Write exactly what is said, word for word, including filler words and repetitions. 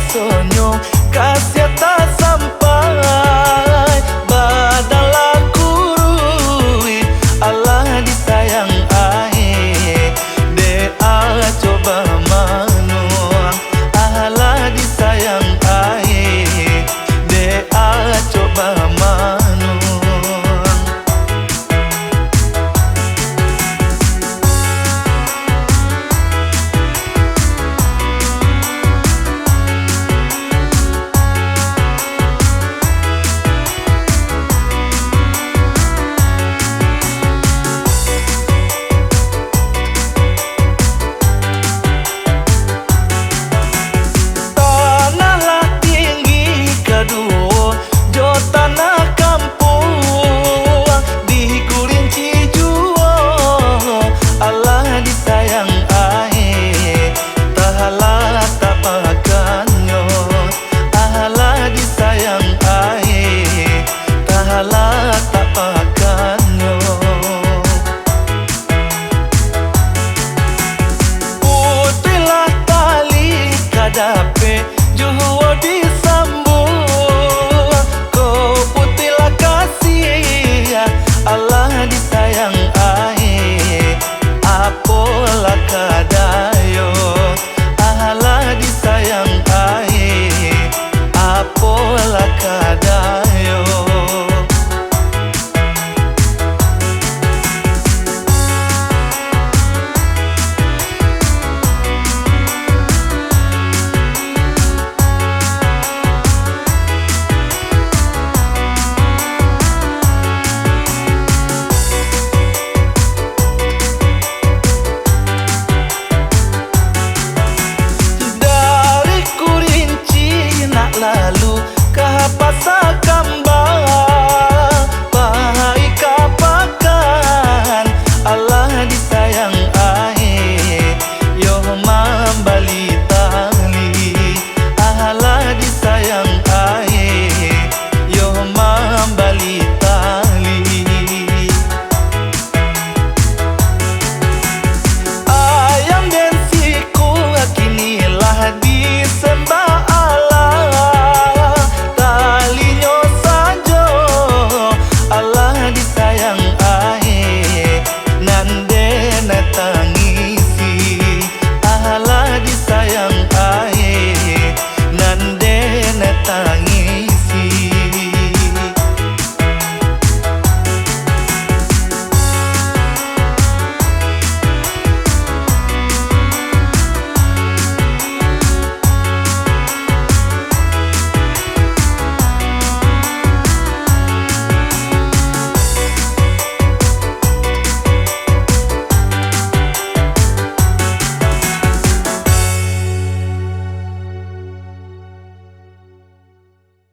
Sonyo kasiah tak sampai, badan lah kuruih, alah disayang ai, dek acok bamanuang, alah disayang ai, dek acok bamanuang. Tanah lah tinggi kaduo, jo tanah kampuang di Gulinci juo, alah disayang ai, tahalah tak pakannyo, alah disayang ai, tahalah tak pakannyo. Putuihlah tali ka dapek,